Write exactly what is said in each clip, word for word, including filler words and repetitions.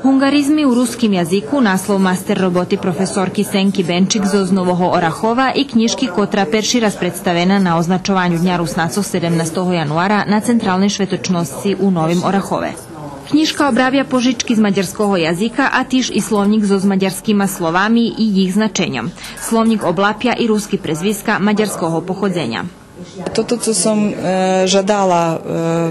Гунґаризми у руским язику, наслов мастер роботи професорки Сенки Бенчик зоз Нового Орахова и кнїжки котра перши раз представена на означованю Дня Руснацох седемнастого януара на Централней шветочносци у Новим Орахове. Кнїжка обравя пожички з мадярского язика, а тиж и словнїк зоз мадярскима словами и їх значеньом. Словнїк облапя и руски презвиска мадярского походзеня. Тото цо сом, е, жадала, е,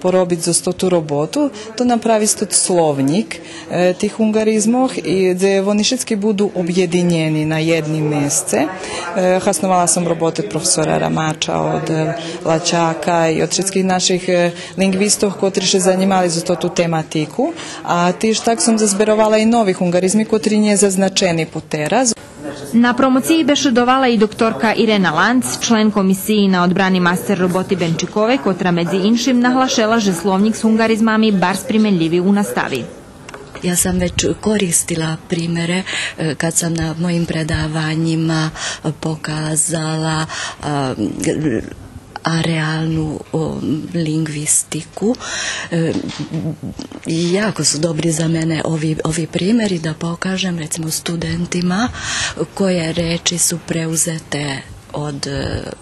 поробиц зоз тоту роботу, то направиц тот словнїк, е, тих гунґаризмох, и дзе вони шицки буду обєдинєни на єдним месце. Е, хасновала сом роботи од професора Рамача, од, е, Лачака и од шицких наших, е, линґвистох котри ше занїмали за тоту тематику. А тиж так сом зазберовала и нови гунґаризми котри нє зазначени потераз. На промоциї бешедовала и докторка Ирена Ланц, член комисиї на одбрани мастер роботи Бенчиковей, котра медзи иншим наглашела же словнїк з гунґаризмами барз применлїви у настави. Ja sam već koristila primere, e, kad sam na mojim predavanjima pokazala, a, a realnu, o, lingvistiku. E, jako su dobri za mene ovi, ovi primeri da pokažem, recimo, studentima koje reči su preuzete od,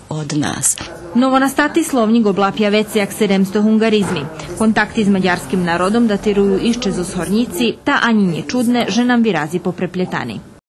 od nas. Новонастати словнїк облапя вецей як седемсто гунґаризми. Контакти з мадярским народом датирую ище зоз Горнїци, та анї нє чудне же нам вирази попреплєтани.